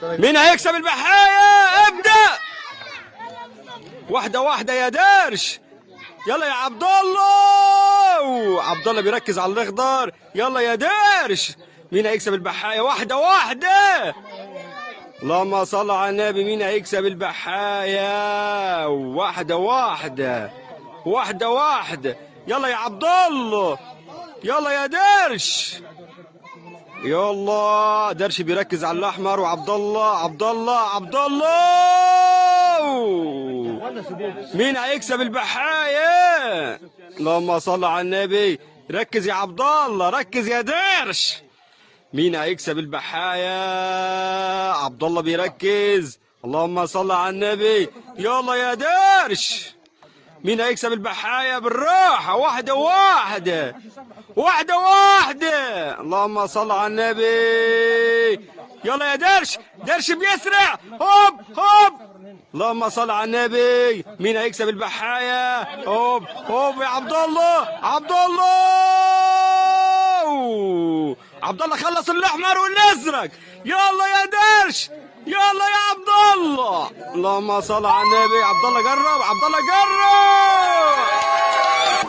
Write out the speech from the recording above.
مين هيكسب البحاية؟ ابدأ. واحدة واحدة يا درش. يلا يا عبد الله. عبد الله بيركز على الاخضر. يلا يا درش. مين هيكسب البحاية؟ واحدة واحدة. اللهم صل على النبي. مين هيكسب البحاية؟ واحدة واحدة، واحدة واحدة. يلا يا عبد الله. يلا يا درش. يلا درش بيركز على الاحمر، وعبد الله عبد الله عبد الله. مين هيكسب البحاية؟ اللهم صل على النبي. ركز يا عبد الله، ركز يا درش. مين هيكسب البحاية؟ عبد الله بيركز. اللهم صل على النبي. يلا يا درش. مين هيكسب البحاية؟ بالراحة، واحدة واحدة، واحدة واحدة. اللهم صل على النبي. يلا يا درش. درش بيسرع. هوب هوب. اللهم صل على النبي. مين هيكسب البحاية؟ هوب هوب يا عبد الله. عبد الله، عبد الله خلص الاحمر والازرق. يلا يا درش. يلا يا عبد الله. اللهم صل على النبي. عبد الله جرب، عبد الله جرب.